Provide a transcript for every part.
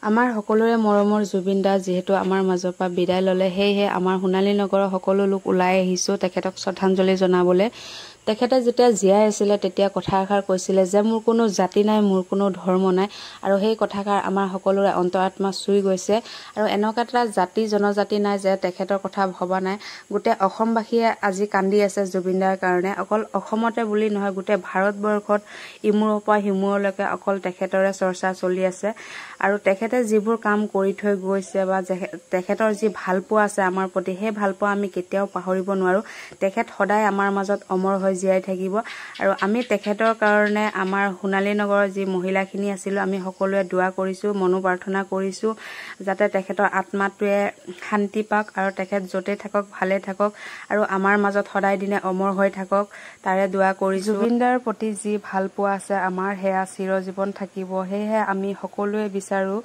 আমাৰ সকলোৰে মৰমৰ জুবিন দা যিহেতু আমাৰ মাজৰ পৰা বিদায় ল'লে, সেয়েহে আমাৰ সোণালী নগৰৰ সকলো লোক ওলাই আহিছোঁ তেখেতক শ্ৰদ্ধাঞ্জলি জনাবলৈ। তেখেতে যেতিয়া জীয়াই আছিলে তেতিয়া কথা এষাৰ কৈছিলে যে মোৰ কোনো জাতি নাই, মোৰ কোনো ধৰ্ম নাই, আৰু সেই কথাষাৰ আমাৰ সকলোৰে অন্তৰাত্মা চুই গৈছে। আৰু এনেকুৱা এটা জাতি জনজাতি নাই যে তেখেতৰ কথা ভবা নাই। গোটেই অসমবাসীয়ে আজি কান্দি আছে জুবিন দাৰ কাৰণে। অকল অসমতে বুলি নহয়, গোটেই ভাৰতবৰ্ষত ইমূৰৰ পৰা সিমূৰলৈকে অকল তেখেতৰে চৰ্চা চলি আছে। আৰু তেখেতে যিবোৰ কাম কৰি থৈ গৈছে বা তেখেতৰ যি ভালপোৱা আছে আমাৰ প্ৰতি, সেই ভালপোৱা আমি কেতিয়াও পাহৰিব নোৱাৰোঁ। তেখেত সদায় আমাৰ মাজত অমৰ হৈ জীয়াই থাকিব। আৰু আমি তেখেতৰ কাৰণে আমাৰ সোণালী নগৰৰ যি মহিলাখিনি আছিলোঁ, আমি সকলোৱে দোৱা কৰিছোঁ, মনোপ্ৰাৰ্থনা কৰিছোঁ যাতে তেখেতৰ আত্মাটোৱে শান্তি পাওক আৰু তেখেত য'তে থাকক ভালে থাকক আৰু আমাৰ মাজত সদায় দিনে অমৰ হৈ থাকক, তাৰে দোৱা কৰিছোঁ। জুবিনদাৰ প্ৰতি যি ভালপোৱা আছে আমাৰ, সেয়া চিৰজীৱন থাকিব। সেয়েহে আমি সকলোৱে বিচাৰোঁ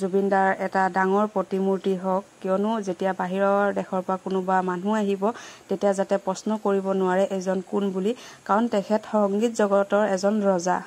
জুবিনদাৰ এটা ডাঙৰ প্ৰতিমূৰ্তি হওক, কিয়নো যেতিয়া বাহিৰৰ দেশৰ পৰা কোনোবা মানুহ আহিব তেতিয়া যাতে প্ৰশ্ন কৰিব নোৱাৰে এজন কোন বুলি, কাৰণ তেখেত সংগীত জগতৰ এজন ৰজা।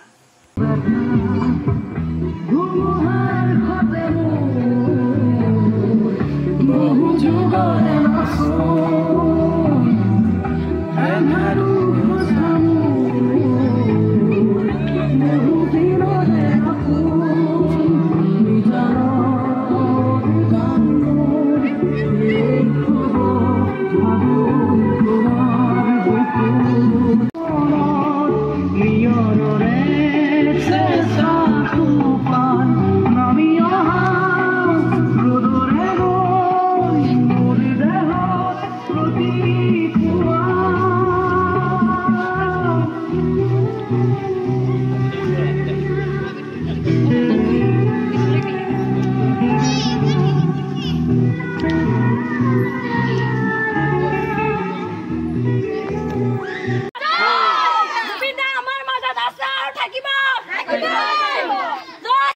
আমাৰ মাজত আছে আৰু থাকিব।